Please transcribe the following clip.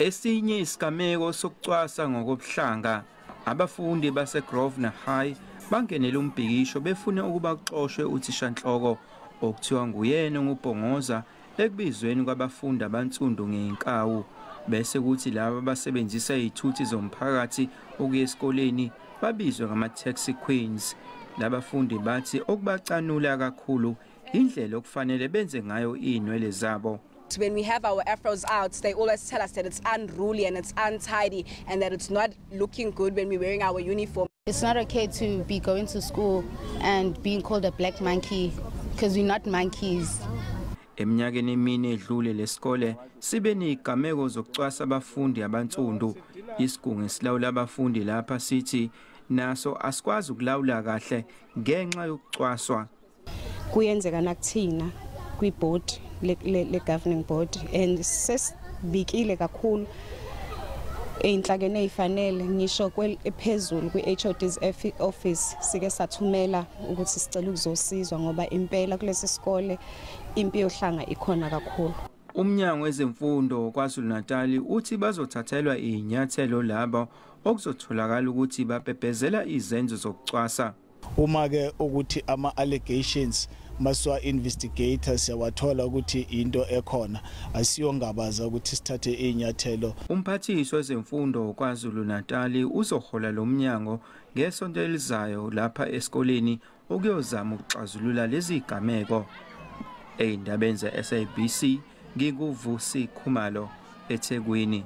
Esinye isigameko sokucwasa ngokobuhlanga, abafundi baseGrosvenor High bangenele umbhikisho befuna ukuba kuxoshwe uthishanhloko okuthiwa nguyena ongubhongoza ekubizweni kwabafundi abansundu ngenkawu, bese kuthi laba abasebenzisa izithuthi zomphakathi ukuya esikoleni babizwe ngama-taxi queens. Labafundi bathi okubacanula kakhulu indlela okufanele benze ngayo inwele zabo. When we have our afros out, they always tell us that it's unruly and it's untidy and that it's not looking good when we're wearing our uniform. It's not okay to be going to school and being called a black monkey because we're not monkeys. Eminyakeni emine edlule lesikole sibe nezigameko zokucwasa abafundi abansundu. Isigungu esilawula abafundi lapha sithi naso asikwazi ukulawula kahle ngenxa yokucwaswa. Kuyenzeka nakuthina kwi-board le governing board, and sesibikile kakhulu ey'nhlakeni ey'fanele, ngisho ephezulu kwi-HOD's office sike sathumela ukuthi sicela ukuzosizwa, ngoba impela kulesi sikole impi yohlanga ikhona kakhulu. Umnyango wezemfundo KwaZulu-Natal uthi bazothathelwa izinyathelo labo okuzotholakala ukuthi babhebhezela izenzo zokucwasa. Uma ke ukuthi ama allegations masiwa investigate siyawathola ukuthi into ekhona, asiyongabaza ukuthi sithathe inyathelo. Umphathiswa wezemfundo KwaZulu-Natal uzohola lo mnyango ngesonto elizayo lapha esikoleni ukuyozama ukuxazulula lezi zigameko. Ey'ndabeni ze-SABC, nginguVusi Khumalo, eThekwini.